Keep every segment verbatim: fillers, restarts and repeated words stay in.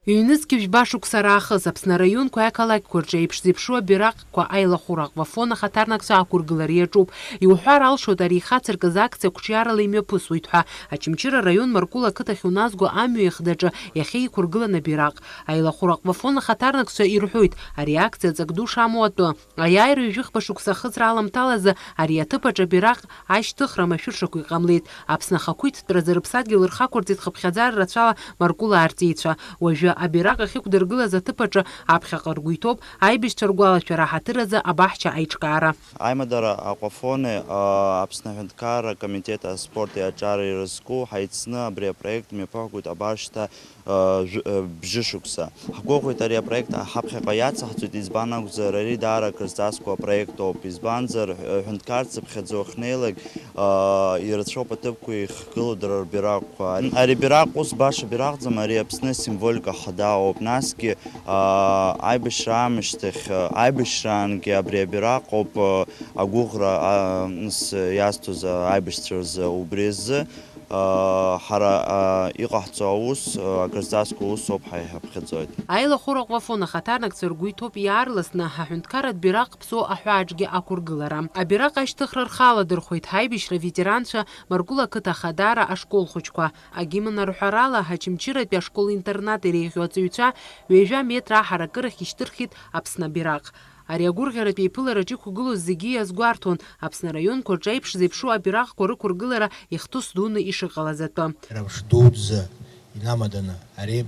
Ҩнызқь жәба шықәса раахыс Аԥсны араионқәеи ақалақьқәа рҿы еиԥш зеиԥшу абираҟқәа аилахәыра аҟәафон ахаҭарнакцәа ақәыргылара иаҿуп. Иуҳәар алшоит, ари ихацыркыз акциа қәҿиарала имҩаԥысуеит ҳәа, Очамчыра араион Маркул ақыҭахь уназго амҩа ихдаҿы иахьа иқәыргылан абираҟ. Аилахәыра аҟәафон ахаҭарнакцәа ирҳәоит, ари акциа ҵак ду шамоу атәы. Аиааира ҩажәихԥа шықәса ахыҵра аламҭалазы ари аҭыԥ аҿы абираҟ ашьҭыхра машәыршақәа иҟамлеит. Аԥсны ахақәиҭтәразы рыԥсадгьыл рхақәырҵеит хыԥхьаӡара рацәала Маркула арҵеицәа. Уажәы абираҟ ахьықәдыргылаз аҭыԥ аҿы аԥхьаҟа ргәы иҭоуп аибашьцәа ргәалашәара аҳаҭыр азы абаҳча аиҿкаара. Аимадара Аҟәафони, а, Аԥсны аҳәынҭқарра акомитет аспорти аҿареи ирызку ҳаицны абри апроект мҩаԥаҳгоит абар шьҭа, а, жә-, а, бжьышықәса. Ҳгәыӷуеит ари апроект ҳаԥхьаҟа иацаҳҵоит, избан акәзар, ари даара акрызҵазкуа апроект ауп, избанзар, ҳәынҭқарцыԥхьаӡа уахьнеилак, аа, ирацәоуп аҭыԥқәа ихгылоу дара рбираҟқәа. Ари бираҟ ус баша бираҟӡам, ари Аԥсны асимволика хада ауп. Насгьы, аа, аибашьра аамышьҭахь, аибашьраангьы абри абираҟ ауп, аа, агәыӷра, аа, ус иазҭоз, аа, аибашьцәа рзы убри азы, аа, ҳара, аа, иҟаҳҵо аус, аа, акрызҵазкуа ус ауп ҳәа иҳаԥхьаӡоит. Аилахәыра Аҟәафон ахаҭарнакцәа ргәы иҭоуп иаарласны аҳәынҭқарратә бираҟ ԥсоу аҳәааҿгьы ақәыргылара. Абираҟ ашьҭыхра рхы аладырхәеит ҳаибашьра ветеранцәа, Маркул ақыҭа Ахадара ашкол хәыҷқәа. Агимн арҳәарала, Очамчыратәи ашкол-интернат иреиӷьу аҵаҩцәа ҩажәа метра аҳаракырахь ишьҭырхит Аԥсны абираҟ. Ари агәырӷьаратә еиԥылараҿ иқәгылоз зегьы иазгәарҭон, Аԥсны араионқәа рҿы аиԥш зеиԥшу абираҟқәа рықәыргылара ихҭыс дуны ишыҟалаз атәы. Рабш дуӡӡа инамаданы ари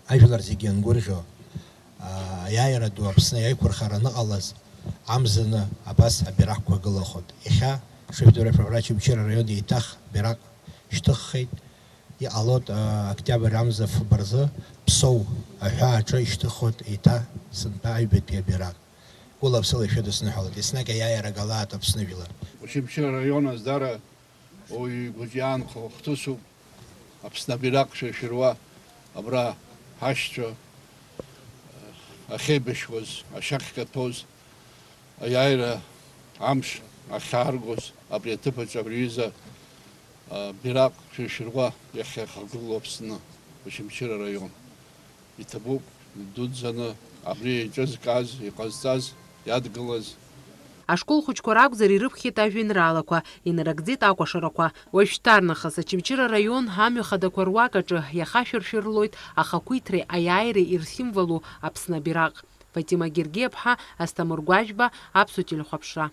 ажәлар зегьы иангәырӷьо, аа, аиааира ду Аԥсны аиқәырхара аныҟалаз, амзаны абас абираҟқәа гылахот. Иахьа, шәыжәдыруа, Очамчыра араион еиҭах бираҟ шьҭыххеит. Иҟалот, аа, октиабр амза фба рзы Ԥсоу аҳәаа аҿы ишьҭыххот еиҭа сынтәа аҩбатәи абираҟ. Гәыла-ԥсыла ишәыдысныҳәалоит, еснагь аиааира галаат Аԥсны жәлар. Очамчыра араион азҵаара уаҩы игәаҿ иаанхо хҭысуп. Аԥсны абираҟ шәыршәыруа абра ҳашьцәа ахьеибашьуаз, ашьа ахькаҭәоз, аиааира амш ахьааргоз, абри аҭыԥ аҿы абри аҩыза, а, бираҟ шәыршәыруа иахьа ихагылоу Аԥсны, Очамчыра араион. Иҭабуп, идуӡӡаны абри еиҿызкааз, иҟазҵаз, иадгылаз. Ашкол хәыҷқәа ракәзар, ирыԥхьеит ажәеинраалақәа, инарыгӡеит акәашарақәа. Уажәшьҭарнахыс Очамчыра араион амҩа хадақәа руак аҿы иахашәыршәырлоит ахақәиҭреи аиааиреи ирсимволу Аԥсны абираҟ. Фатима Гергиаԥҳа, Асҭамыр Гәажәба, Аԥсуа телехәаԥшра.